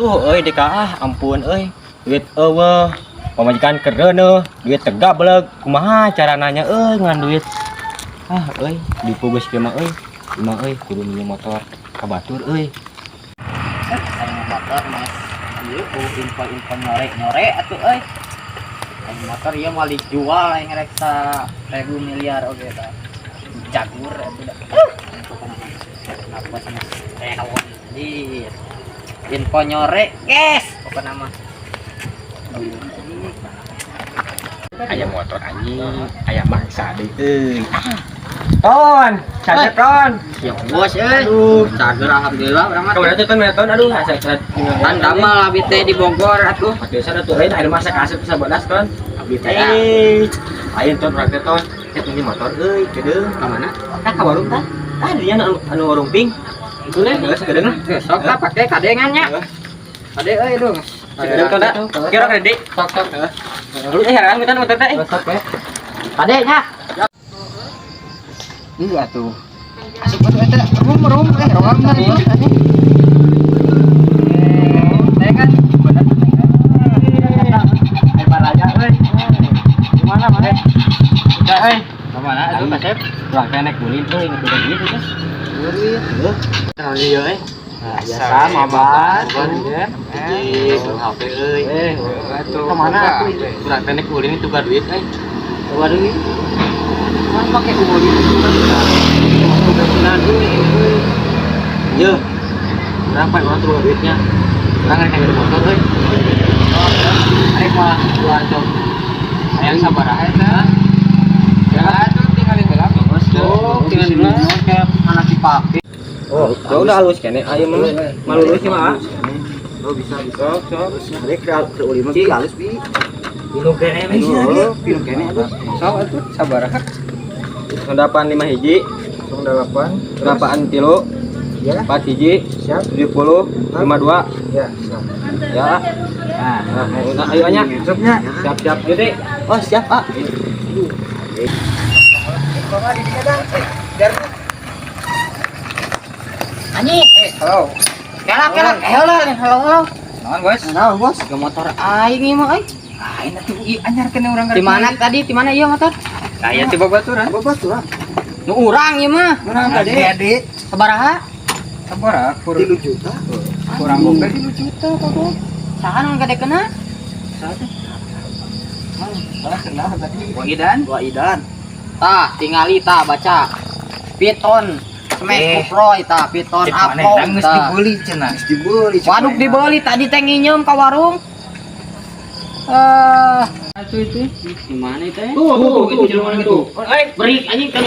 Tuh euy deka ah, ampun euy. Duit euweuh, pamajikan kereuneuh, duit teu gableg. Kumaha carana nya euy ngan duit? Ah euy, dipu geus kieu mah euy. Mah euy kudu minjem motor ka batur euy. Aing motor, Mas. Ieu ku info-info nyore-nyore atuh euy. Aing motor ieu moal dijual, aing rek 1.000 miliar oge tah. Jagur atuh da. Kenapa sama rewon anjir. Info nyore, guys. Pokokna mah. Aya motor anjing, aya mangsa deui euy. Ton, caget ton. Ya bos euy. Aduh. Cager alhamdulillah urang mah. Kamu tuh ton, ton, aduh, asa asa. Kan damel abi teh di Bogor atuh. Biasa tuh lain ada masa kasep 11 ton. Abi teh. Eh, ayo ton praktek ton. Cek ini motor euy, kedeung. Ka mana? Ah, ka warung tah. Ah, dia anu anu warung ping. Itu deh, geus kedeung lah. Sok lah pake kadengan nya. Kade euy dong. Kedeung ton dah. Kira kredit. Sok sok. Lu eh heran minta motor teh. Sok we. Kade nya. Iya tuh. Asup atuh eta rum rum eh roam kan itu. Eh, teh kan bener teh kan. Eh, baraja euy. Gimana mana? Udah euy. Kemana atuh Kasep? Urang teh naik ulin euy, ngeukeun duit geus. Duit. Kenal ieu euy. Biasa mabar. Ih, HP euy. Eh, Atuh. kemana atuh? Urang teh naik ulin itu duit euy. Coba duit. Kan pakai ulin. Nah, duit. Ye. Urang pak urang tuh duitnya. Urang rek ngadu motor euy. Arek mah dua jam. Hayang sabaraha eta? Ya atuh tinggalin heula. Oh, tinggal dulu kayak anak dipake. Oh, ya udah halus kene. Ayo mah malu lulus mah. Oh, bisa bisa. Sok sok. Rek ke ulin mah halus bi. Minum kene Oh, pilu kene atuh. Sok atuh sabaraha? 851 08 83 Ya. 41 Siap. 70 52. Ya, siap. Ya. Nah, Nah, ayo anya. Siapnya. Siap siap gede. Oh, siap, Pak. Anjing. Eh, halo. Kelak kelak. Eh, halo, halo, halo. Naon, Bos? Naon, Bos? Ke motor aing ieu mah euy. Aing atuh ieu anyar kene urang Di mana tadi? Di mana ieu motor? Aya ti babaturan. Babaturan. Nu urang ieu mah. Mana tadi? Ade. Sabaraha? Sabaraha? 3 juta. Kurang gope 3 juta kok. Saha nu gade kena? Wa Idan. Dua Idan. Tah, tingali tah baca. Piton Smash Eh. Kuproy tah, Piton Apong geus tah. dibeli cenah. Geus dibeli. Waduk dibeli tadi teh nginyeum ka warung. Eh, Atuh itu. di mana itu? Tuh, tuh, itu jelema itu. Eh, Berik anjing kan.